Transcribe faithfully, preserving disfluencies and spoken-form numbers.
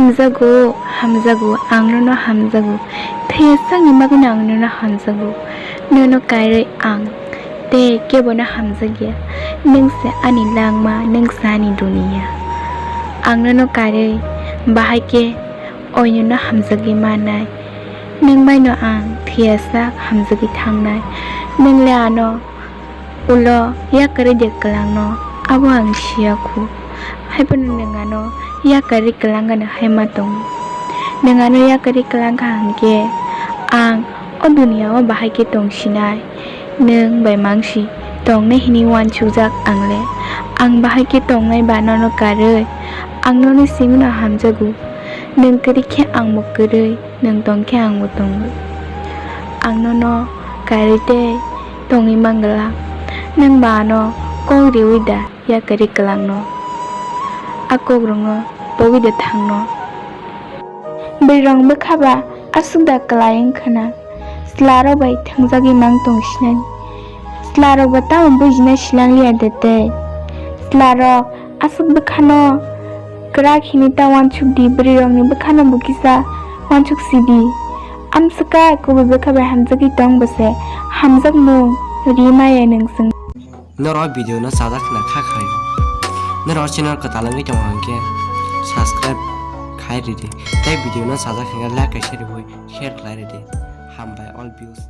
Hamjago, hamjago, ang nono hamjago. Thwiya sakni bagwino ang nono hamjago. Nono karwi ang tei kebono hamjakya. Nwng se ani langma, nwng se ani duniya. Ang nono karwi bahai khe oinono hamjagwi mannai. Nwng baino ang thwiya sak hamjagwi thangnai. Nwng le ano ulo yakarwi de kwlangno, abo ang siya khu. Haiphano nwng ano yakarwi kwlangano hai ma tongo. Nwng ano yakarwi kwlangkha hwnkhe ang o duniya o bahai khe tongsinai. Nwng bai mangsi tongnai hinwi uansukjak ang le. Ang bahai khe tongnai ba nono karwi ang noni simi no hamjago. Nwng kwrwi khe angbo kwrwi, nwng tong khe angbo tongo. Ang nono karwi tei tongwi manglak. Nwng ba ano kok riwi da yakarwi kwlangno. A kokrokno pogwi da thangno. Bwrwirok bwkha ba aswk da kwlai wngkha na. Chwlarok bai thangjagwi mang tongsinani. Chwlarok ba tamo bujina silangliya de tei. Chwlarok aswk bwkhano kwrak hinwi ta uansuk di, bwrwirokni bwkhano bo kisa uansuk si di. Amswka kubui bwkha bai hamjagwi tong bo se hamjakmung ri maya nwng chwng. Norok video no sajak khna kha khai. Norok channel kwtal wngwi tongo hwnkhe subscribe khai ridi. Tei video no sajak hwnkhe like kaisa riwi share khlai ridi. Hambai all views.